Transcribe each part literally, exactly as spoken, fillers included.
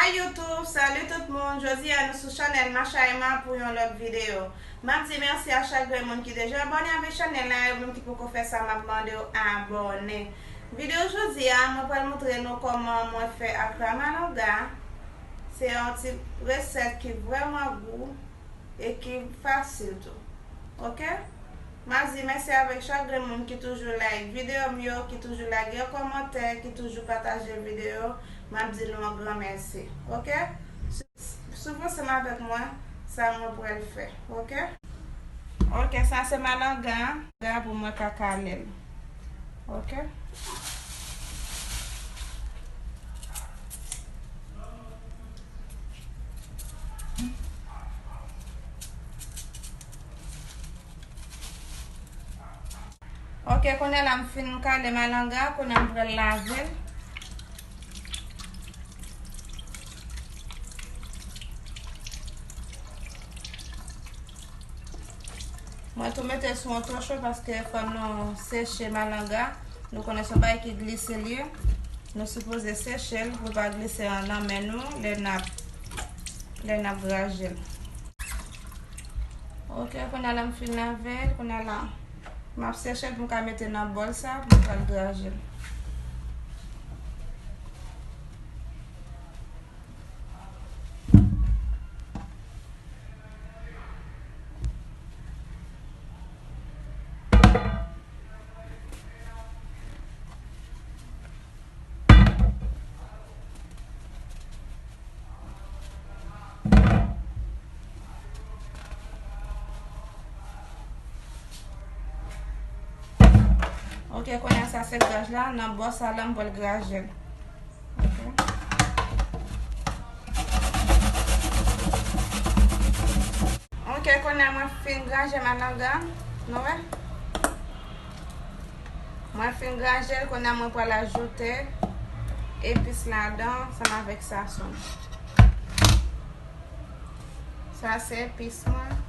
Hey YouTube, salut tout moun. Jodi a nou sou chanèl Masha Emma pou yon lòt videyo. M ap di mèsi a chak grenn moun ki deja abòne avèk chanèl la, yo menm ki poko fè sa, m ap mande w abòne. Videyo jodi a, mwen pral montre nou kòman mwen fè akra malanga. Se yon ti resèt ki vrèman gou e ki fasil tou. Oke? M ap di mèsi avèk chak grenn moun ki toujou like videyo m yo, ki toujou lage yon kòmantè, ki toujou pataje videyo. M ap di nou yon gran mèsi. Oke? Swiv ansanm avèk mwen sa mwen pral fè. Oke? Oke, sa se malanga an. Malanga pou mwen ka kale l. Oke? Oke, kounye a la m fin kale malanga, kounye a m pral lave l. Mwen tou mete sou yon tò cho paske fò nou seche malanga. Nou konnen se yon bagay ki glise li ye. Nou sipoze seche l pou l pa glise nan men nou lè n ap, lè n ap graje l. Oke, kounye a la m fin lave l, kounye a la m ap seche l pou m ka mete nan bòl sa pou m pral graje l. Oke, kounye a sa se graj la, nan bò sa la m pral graje l. Oke. Oke, kounye a mwen fin graje malanga, nou wè? Mwen fin graje l, kounye a mwen pral ajoute epis ladan ansanm avèk sazon. Sa se epis mwen.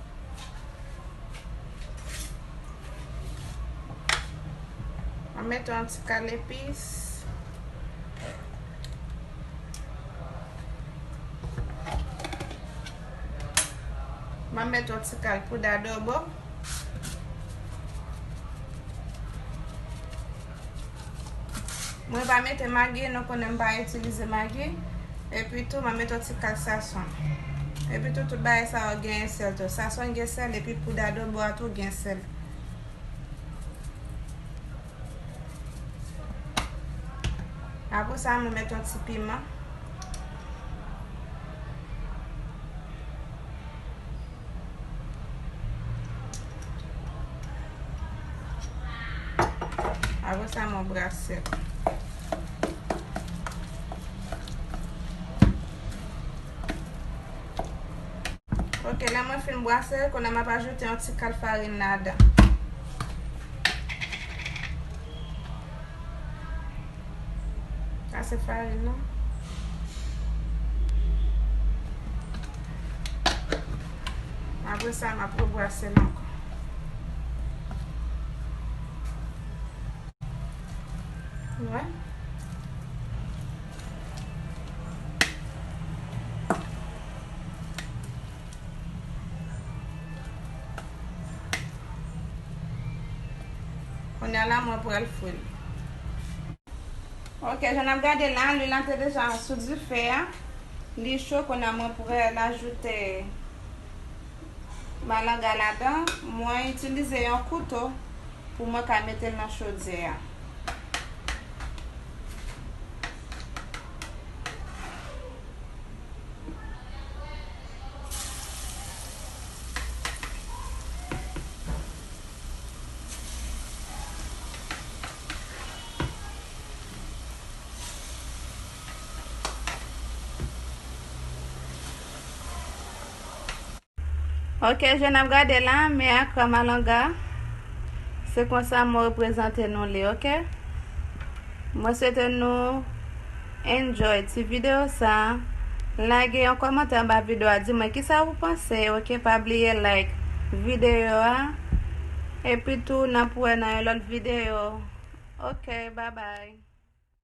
Mwen mete yon ti kal epis. Mwen mete yon ti kal poud adobo. Mwen pa mete magi, nou konnen m pa itilize magi. Epi tou, mwen mete yon ti kal sazon. Epi tou, tout bagay sa yo genyen sèl tou. Sazon gen sèl, epi poud adobo a tou gen sèl. Apre sa, mwen mete yon ti piman. Apre sa, mwen brase l. Oke, lè mwen fin brase l, kounye a m ap ajoute yon ti kal farin ladan. Sa se farin nan. Apre sa, m ap rebrase l ankò. Wè. Kounye a la, mwen pral fri l. Oke, jan n ap gade la, lwil la te deja sou dife a. Li cho, kounye a mwen pral ajoute malanga ladan. Mwen itilize yon kouto pou mwen ka mete l nan chodyè a. Oke, jan n ap gade la, men akra malanga. Se konsa mwen reprezante nou li, oke? Mwen swete nou enjoy ti videyo sa. Lage yon kòmantè anba videyo a, di mwen kisa ou panse, oke? Pa bliye like videyo a. Epi tou, n ap wè nan yon lòt videyo. Oke, babay.